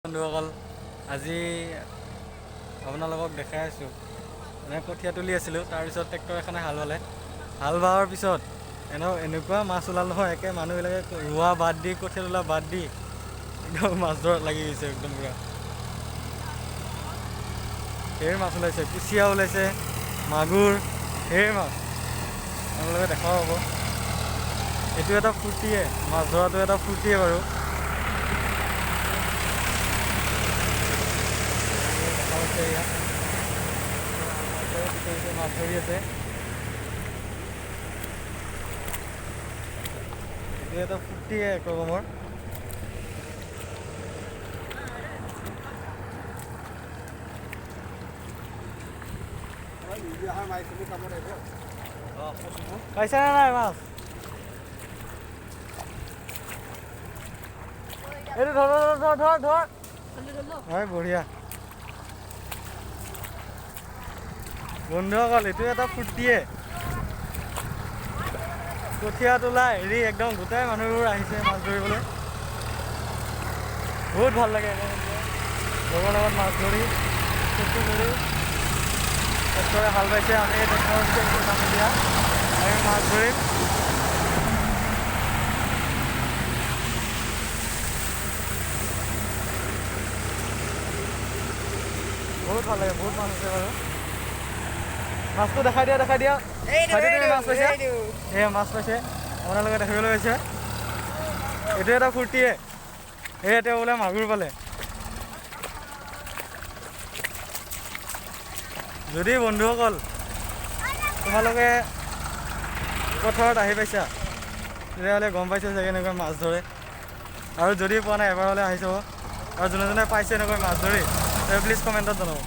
বন্ধুসকল, আজি আপোনালোকক দেখাই আছোঁ, মানে কঠীয়া তুলি আছিলোঁ, তাৰপিছত ট্ৰেক্টৰ এখনে হাল বালে। হাল বোৱাৰ পিছত এনেকুৱা মাছ ওলাল নহয়, একে মানুহবিলাকে ৰোৱা বাদ দি, কঠীয়া তোলা বাদ দি একদম মাছ ধৰাত লাগি গৈছে একদম পূৰা। ঢেৰ মাছ ওলাইছে, কুচিয়া ওলাইছে, মাগুৰ, ঢেৰ মাছ আপোনালোকে দেখাও হ'ব। এইটো এটা ফূৰ্তিয়ে, মাছ ধৰাটো এটা ফূৰ্তিয়ে বাৰু। দেখা পাইছে ইয়াত মাছ ধৰি আছে, এইটো এটা ফূৰ্তিয়ে এক ৰকমৰ। পাইছা নে নাই মাছ? এইটো ধৰ ধৰ ধৰ ধৰ। হয়, বঢ়িয়া। বন্ধুসকল, এইটো এটা ফূৰ্তিয়ে, কঠীয়া তোলা হেৰি একদম গোটেই মানুহবোৰ আহিছে মাছ ধৰিবলৈ। বহুত ভাল লাগে লগৰ লগত মাছ ধৰি ফূৰ্তি কৰি। ট্ৰেক্টৰে হাল বাইছে, আমি ট্ৰেক্টৰৰ যাম এতিয়া, আমি মাছ ধৰিম। বহুত ভাল লাগে, বহুত মাছ আছে বাৰু। মাছটো দেখাই দিয়া, দেখাই দিয়া। মাছ পাইছে, এয়া মাছ পাইছে, আপোনালোকে দেখিবলৈ পাইছে। এইটো এটা ফূৰ্তিয়ে। এই তেওঁ বোলে মাগুৰ পালে। যদি বন্ধুসকল তোমালোকে পথাৰত আহি পাইছা, তেতিয়াহ'লে গম পাইছে চাগে এনেকৈ মাছ ধৰে। আৰু যদি পোৱা নাই, এবাৰ হ'লে আহি চাব। আৰু যোনে যোনে পাইছে এনেকৈ মাছ ধৰি, প্লিজ কমেণ্টত জনাব।